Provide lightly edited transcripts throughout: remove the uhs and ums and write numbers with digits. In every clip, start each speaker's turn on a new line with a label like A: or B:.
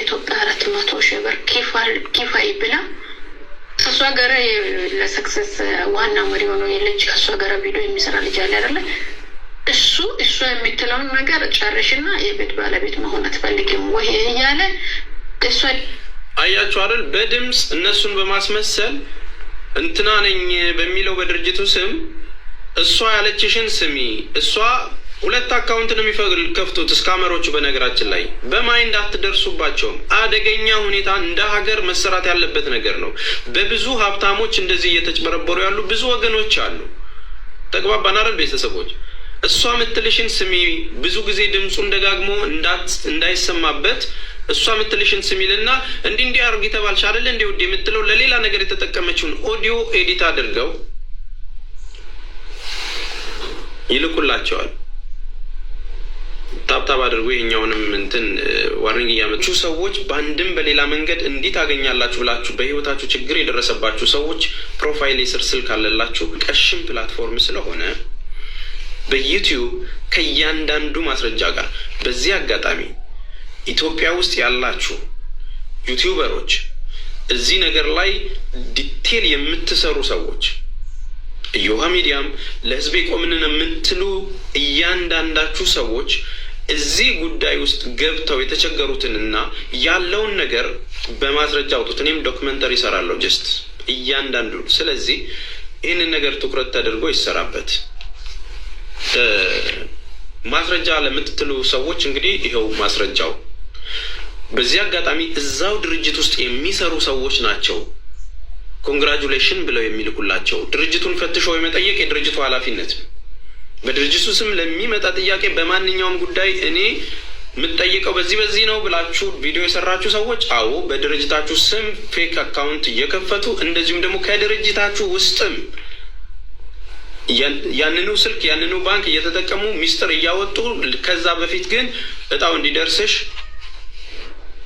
A: በኢትዮጵያ 400,000 ብር ኪፋይ ብላ ከእሷ ጋር ለ success ዋና መሪ ሆኖ የልጅ ከእሷ ጋር ቪዲዮ የሚሰራ ልጅ አለ አይደለ? እሱ እሷ የምትለውን ነገር ጨርሽና የቤት ባለቤት መሆን አትፈልጊም ወይ እያለ እሷ
B: አያችሁ አይደል? በድምፅ እነሱን በማስመሰል እንትና ነኝ በሚለው በድርጅቱ ስም እሷ ያለችሽን ስሚ። እሷ ሁለት account ነው የሚከፍቱት scammer ኦቹ። በነገራችን ላይ በ mind አትደርሱባቸውም። አደገኛ ሁኔታ እንደ ሀገር መሰራት ያለበት ነገር ነው። በብዙ ሀብታሞች እንደዚህ እየተጭበረበሩ ያሉ ብዙ ወገኖች አሉ። ተግባባን አይደል ቤተሰቦች? እሷ ምትልሽን ስሚ። ብዙ ጊዜ ድምፁን ደጋግሞ እንዳይሰማበት እሷ ምትልሽን ስሚልና እንዲህ እንዲህ አድርጊ ተባልሽ አይደለ እንዲ ውድ የምትለው ለሌላ ነገር የተጠቀመችውን audio edit አድርገው ይልኩላቸዋል። Tap tap አድርጎ ይሄኛውንም እንትን warning እያመጡ ሰዎች በአንድም በሌላ መንገድ እንዲህ ታገኛላችሁ ብላችሁ በህይወታችሁ ችግር የደረሰባችሁ ሰዎች profile ስር ስልክ አለላችሁ። ቀሽም platform ስለሆነ በ YouTube ከእያንዳንዱ ማስረጃ ጋር በዚህ አጋጣሚ ኢትዮጵያ ውስጥ ያላችሁ YouTuber ኦች፣ እዚህ ነገር ላይ detail የምትሰሩ ሰዎች፣ እዮሃ ሚዲያም ለህዝብ የቆምንን የምትሉ እያንዳንዳችሁ ሰዎች እዚህ ጉዳይ ውስጥ ገብተው የተቸገሩትንና ያለውን ነገር በማስረጃ አውጡት። እኔም documentary እሰራለሁ just እያንዳንዱ። ስለዚህ ይህንን ነገር ትኩረት ተደርጎ ይሰራበት። ማስረጃ ለምትትሉ ሰዎች እንግዲህ ይኸው ማስረጃው። በዚህ አጋጣሚ እዛው ድርጅት ውስጥ የሚሰሩ ሰዎች ናቸው congratulation ብለው የሚልኩላቸው። ድርጅቱን ፈትሾ የመጠየቅ የድርጅቱ ኃላፊነት ነው። በድርጅቱ ስም ለሚመጣ ጥያቄ በማንኛውም ጉዳይ እኔ የምጠይቀው በዚህ በዚህ ነው ብላችሁ ቪዲዮ የሰራችሁ ሰዎች፣ አዎ፣ በድርጅታችሁ ስም fake account እየከፈቱ እንደዚሁም ደግሞ ከድርጅታችሁ ውስጥም ያንኑ ስልክ ያንኑ ባንክ እየተጠቀሙ ሚስጥር እያወጡ፣ ከዛ በፊት ግን እጣው እንዲደርስሽ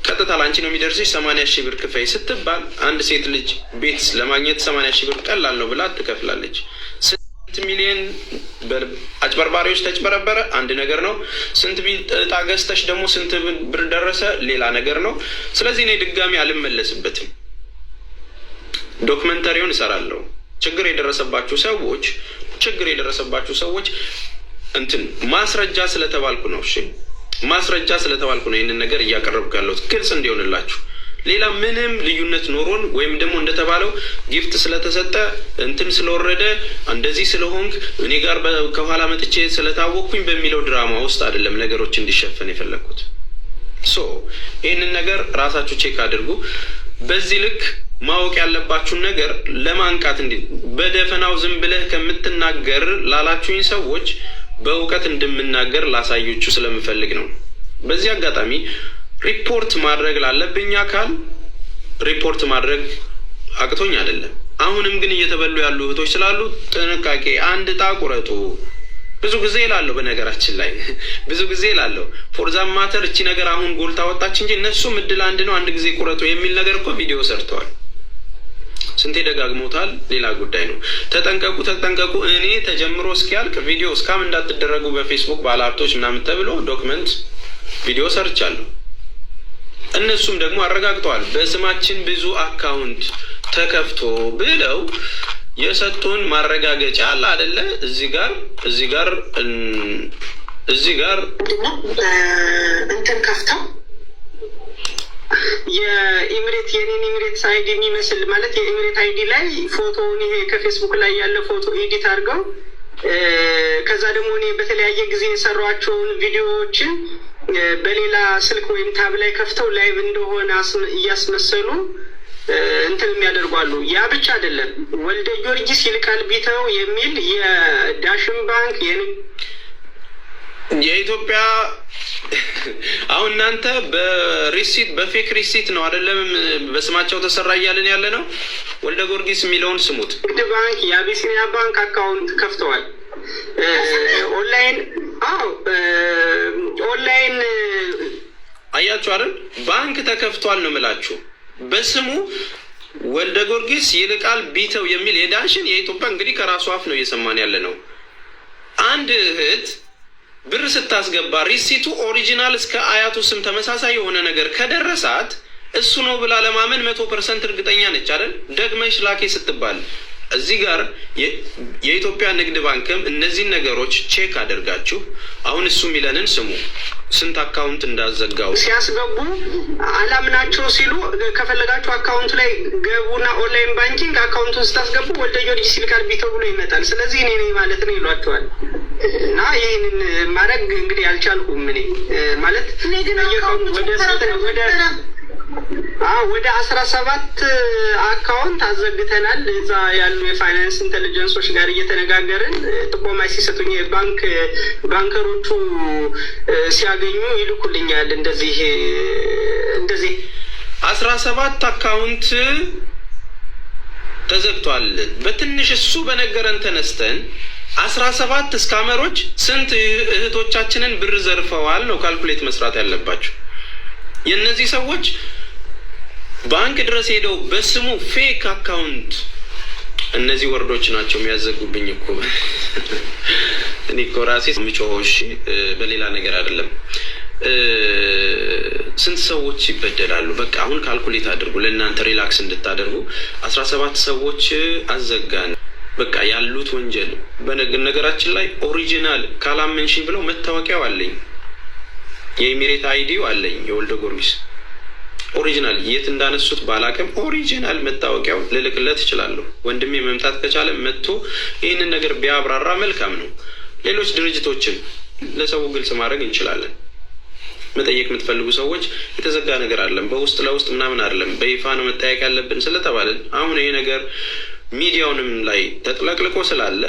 B: ቀጥታ ላንቺ ነው የሚደርስሽ 80,000 ብር ክፈይ ስትባል አንድ ሴት ልጅ ቤት ለማግኘት 80,000 ብር ቀላል ነው ብላ ትከፍላለች። ስንት ሚሊዮን አጭበርባሪዎች ተጭበረበረ አንድ ነገር ነው። ስንት እጣ ገዝተሽ ደግሞ ስንት ብር ደረሰ ሌላ ነገር ነው። ስለዚህ እኔ ድጋሚ አልመለስበትም። Documentary ውን እሰራለሁ። ችግር የደረሰባችሁ ሰዎች እንትን ማስረጃ ስለተባልኩ ነው። እሺ፣ ማስረጃ ስለተባልኩ ነው ይህንን ነገር እያቀረብኩ ያለሁት ግልጽ እንዲሆንላችሁ። ሌላ ምንም ልዩነት ኖሮን ወይም ደግሞ እንደተባለው gift ስለተሰጠ፣ እንትን ስለወረደ፣ እንደዚህ ስለሆንክ፣ እኔ ጋር ከኋላ መጥቼ ስለታወቅኩኝ በሚለው ድራማ ውስጥ አይደለም ነገሮች እንዲሸፈን የፈለግኩት። So ይህንን ነገር ራሳችሁ check አድርጉ። በዚህ ልክ ማወቅ ያለባችሁን ነገር ለማንቃት እንዲ በደፈናው ዝም ብለህ ከምትናገር ላላችሁኝ ሰዎች በእውቀት እንደምናገር ላሳያችሁ ስለምፈልግ ነው። በዚህ አጋጣሚ ሪፖርት ማድረግ ላለብኝ አካል ሪፖርት ማድረግ አቅቶኝ አይደለም። አሁንም ግን እየተበሉ ያሉ እህቶች ስላሉ ጥንቃቄ፣ አንድ እጣ ቁረጡ። ብዙ ጊዜ እላለሁ፣ በነገራችን ላይ ብዙ ጊዜ እላለሁ። For that matter እቺ ነገር አሁን ጎልታ ወጣች እንጂ እነሱም እድል አንድ ነው፣ አንድ ጊዜ ቁረጡ የሚል ነገር እኮ ቪዲዮ ሰርተዋል። ስንቴ ደጋግሞታል። ሌላ ጉዳይ ነው። ተጠንቀቁ፣ ተጠንቀቁ። እኔ ተጀምሮ እስኪያልቅ ቪዲዮ scam እንዳትደረጉ በፌስቡክ ባለሀብቶች ምናምን ተብሎ document ቪዲዮ ሰርቻለሁ። እነሱም ደግሞ አረጋግጠዋል። በስማችን ብዙ account ተከፍቶ ብለው የሰጡን ማረጋገጫ አለ አደለ? እዚህ ጋር እዚህ ጋር እዚህ ጋር
A: ምንድነው እንትን ከፍተው
C: የኢምሬት የኔን Emirates ID የሚመስል፣ ማለት የ Emirate ID ላይ ፎቶውን ይሄ ከፌስቡክ ላይ ያለ ፎቶ edit አድርገው፣ ከዛ ደግሞ እኔ በተለያየ ጊዜ የሰሯቸውን ቪዲዮዎችን በሌላ ስልክ ወይም tab ላይ ከፍተው live እንደሆነ እያስመሰሉ እንትን የሚያደርጓሉ። ያ ብቻ አይደለም። ወልደ ጊዮርጊስ ይልቃል ቢተው የሚል የዳሽን ባንክ
B: የኢትዮጵያ አሁን እናንተ በ receipt፣ በ fake receipt ነው አይደለም በስማቸው ተሰራ እያልን ያለ ነው። ወልደ ጊዮርጊስ የሚለውን ስሙት።
C: ንግድ ባንክ፣ የአቢሲኒያ ባንክ account ከፍተዋል። ኦንላይን፣ አዎ፣ ኦንላይን።
B: አያችሁ አይደል? ባንክ ተከፍቷል ነው የምላችሁ። በስሙ ወልደ ጊዮርጊስ ይልቃል ቢተው የሚል የዳሽን፣ የኢትዮጵያ፣ እንግዲህ ከራሱ አፍ ነው እየሰማን ያለ ነው። አንድ እህት ብር ስታስገባ receipt ኡ original እስከ አያቱ ስም ተመሳሳይ የሆነ ነገር ከደረሳት እሱ ነው ብላ ለማመን 100% እርግጠኛ ነች አይደል? ደግመሽ ላኪ ስትባል እዚህ ጋር የኢትዮጵያ ንግድ ባንክም እነዚህን ነገሮች check አድርጋችሁ አሁን እሱ የሚለንን ስሙ፣ ስንት account እንዳዘጋው።
C: ሲያስገቡ አላምናቸው ሲሉ ከፈለጋችሁ account ኡ ላይ ገቡና online banking account ኡን ስታስገቡ ወልደ ጊዮርጊስ ይልካል ቢተው ብሎ ይመጣል። ስለዚህ እኔ ነኝ ማለት ነው ይሏቸዋል። እና ይህንን ማድረግ እንግዲህ አልቻልኩም። እኔ ማለት ወደ 17 account አዘግተናል። እዛ ያሉ የ finance intelligence ኦች ጋር እየተነጋገርን ጥቆማ ሲሰጡኝ banker ኦቹ ሲያገኙ ይልኩልኛል። እንደዚህ እንደዚህ።
B: 17 account ተዘግቷል። በትንሽ እሱ በነገረን ተነስተን 17 scammer ኦች ስንት እህቶቻችንን ብር ዘርፈዋል ነው calculate መስራት ያለባቸው። የእነዚህ ሰዎች ባንክ ድረስ ሄደው በስሙ fake account፣ እነዚህ word ኦች ናቸው የሚያዘጉብኝ እኮ። እኔ እኮ ራሴ የምጮኸው እሺ፣ በሌላ ነገር አይደለም። ስንት ሰዎች ይበደላሉ? በቃ አሁን calculate አድርጉ፣ ለእናንተ relax እንድታደርጉ። 17 ሰዎች አዘጋን። በቃ ያሉት ወንጀል በነገራችን ላይ original ካላመንሽኝ ብለው መታወቂያው አለኝ፣ የኢሚሬት ID ው አለኝ፣ የወልደ ጊዮርጊስ original የት እንዳነሱት ባላቅም original መታወቂያው ልልክለት እችላለሁ። ወንድሜ መምጣት ከቻለ መጥቶ ይህንን ነገር ቢያብራራ መልካም ነው። ሌሎች ድርጅቶችን ለሰው ግልጽ ማድረግ እንችላለን። መጠየቅ የምትፈልጉ ሰዎች የተዘጋ ነገር አለም፣ በውስጥ ለውስጥ ምናምን አይደለም፣ በይፋ ነው መጠየቅ ያለብን ስለተባለን አሁን ይሄ ነገር ሚዲያውንም ላይ ተጥለቅልቆ ስላለ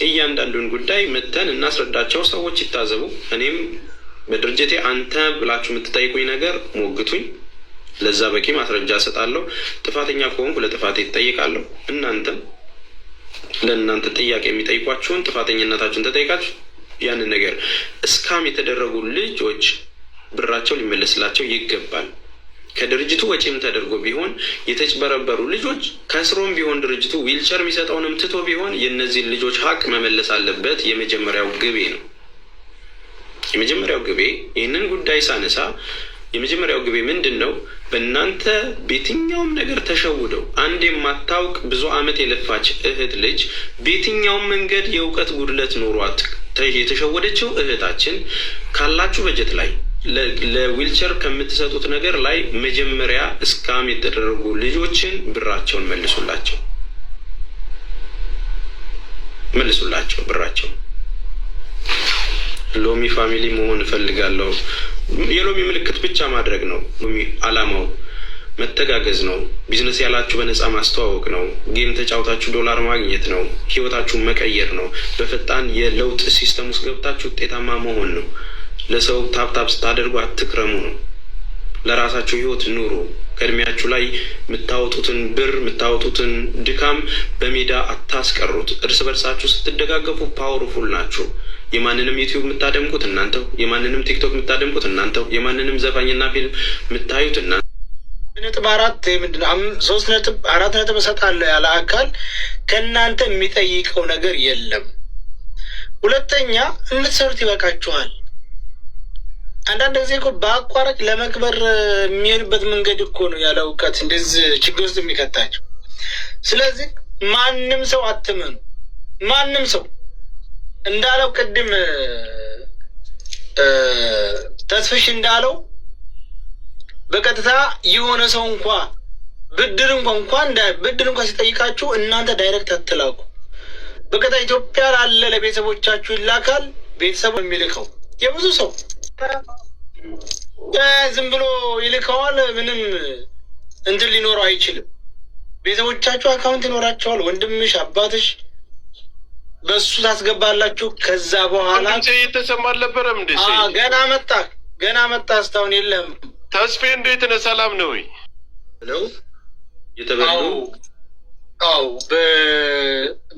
B: እያንዳንዱን ጉዳይ መተን እናስረዳቸው፣ ሰዎች ይታዘቡ። እኔም በድርጅቴ አንተ ብላችሁ የምትጠይቁኝ ነገር ሞግቱኝ፣ ለዛ በቂ ማስረጃ እሰጣለሁ። ጥፋተኛ ከሆንኩ ለጥፋቴ እጠይቃለሁ። እናንተም ለእናንተ ጥያቄ የሚጠይቋችሁን ጥፋተኝነታችሁን ተጠይቃችሁ ያንን ነገር scam የተደረጉ ልጆች ብራቸው ሊመለስላቸው ይገባል። ከድርጅቱ ወጪም ተደርጎ ቢሆን የተጭበረበሩ ልጆች ከስሮም ቢሆን ድርጅቱ ዊልቸር የሚሰጠውንም ትቶ ቢሆን የእነዚህን ልጆች ሀቅ መመለስ አለበት። የመጀመሪያው ግቤ ነው። የመጀመሪያው ግቤ ይህንን ጉዳይ ሳነሳ የመጀመሪያው ግቤ ምንድን ነው? በእናንተ በየትኛውም ነገር ተሸውደው አንድ የማታውቅ ብዙ ዓመት የለፋች እህት ልጅ በየትኛውም መንገድ የእውቀት ጉድለት ኖሯት የተሸወደችው እህታችን ካላችሁ በጀት ላይ ለዊልቸር ከምትሰጡት ነገር ላይ መጀመሪያ scam የተደረጉ ልጆችን ብራቸውን መልሱላቸው፣ መልሱላቸው ብራቸው። ሎሚ family መሆን እፈልጋለሁ። የሎሚ ምልክት ብቻ ማድረግ ነው። ሎሚ አላማው መተጋገዝ ነው። ቢዝነስ ያላችሁ በነፃ ማስተዋወቅ ነው። Game ተጫውታችሁ ዶላር ማግኘት ነው። ህይወታችሁን መቀየር ነው። በፈጣን የለውጥ system ውስጥ ገብታችሁ ውጤታማ መሆን ነው። ለሰው tap tap ስታደርጉ አትክረሙ ነው። ለራሳችሁ ህይወት ኑሩ። ከእድሜያችሁ ላይ የምታወጡትን ብር የምታወጡትን ድካም በሜዳ አታስቀሩት። እርስ በርሳችሁ ስትደጋገፉ powerful ናችሁ። የማንንም ዩቲዩብ የምታደምቁት እናንተው፣ የማንንም ቲክቶክ የምታደምቁት እናንተው፣ የማንንም ዘፋኝና ፊልም የምታዩት እናንተ።
D: 4.4 ምንድን ነው? 3.4 ነጥብ እሰጣለሁ ያለ አካል ከእናንተ የሚጠይቀው ነገር የለም። ሁለተኛ የምትሰሩት ይበቃችኋል። አንዳንድ ጊዜ እኮ በአቋራጭ ለመክበር የሚሄዱበት መንገድ እኮ ነው ያለ እውቀት እንደዚህ ችግር ውስጥ የሚከታቸው። ስለዚህ ማንም ሰው አትመኑ። ማንም ሰው እንዳለው ቅድም ተስፍሽ እንዳለው በቀጥታ የሆነ ሰው እንኳ ብድር እንኳ ሲጠይቃችሁ እናንተ direct አትላኩ። በቀጥታ ኢትዮጵያ ላለ ለቤተሰቦቻችሁ ይላካል። ቤተሰቡ የሚልከው የብዙ ሰው ዝም ብሎ ይልከዋል። ምንም እንትን ሊኖረው አይችልም። ቤተሰቦቻችሁ account ይኖራቸዋል። ወንድምሽ፣ አባትሽ በሱ ታስገባላችሁ። ከዛ በኋላ
E: ድምፄ እየተሰማ አልነበረም እንዴ?
D: ገና መጣ፣ ገና መጣ። እስካሁን የለም።
E: ተስፌ እንዴት ነህ? ሰላም ነው ወይ?
B: ብለው የተበሉ።
D: አው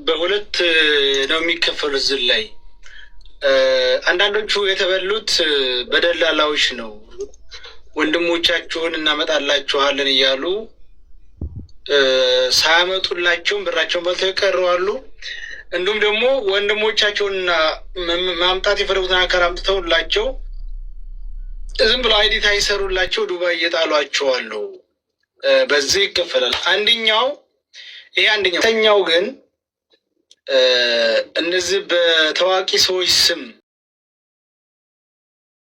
D: በሁለት ነው የሚከፈሉት። እዚህ ላይ አንዳንዶቹ የተበሉት በደላላዎች ነው። ወንድሞቻችሁን እናመጣላችኋለን እያሉ ሳያመጡላቸውም ብራቸውን በልተው ይቀረዋሉ። እንዲሁም ደግሞ ወንድሞቻቸውንና ማምጣት የፈለጉትን አካል አምጥተውላቸው ዝም ብለው ID ታይሰሩላቸው ዱባይ እየጣሏቸው አሉ። በዚህ ይከፈላል። አንደኛው ይሄ አንደኛው። ተኛው ግን እነዚህ በታዋቂ ሰዎች ስም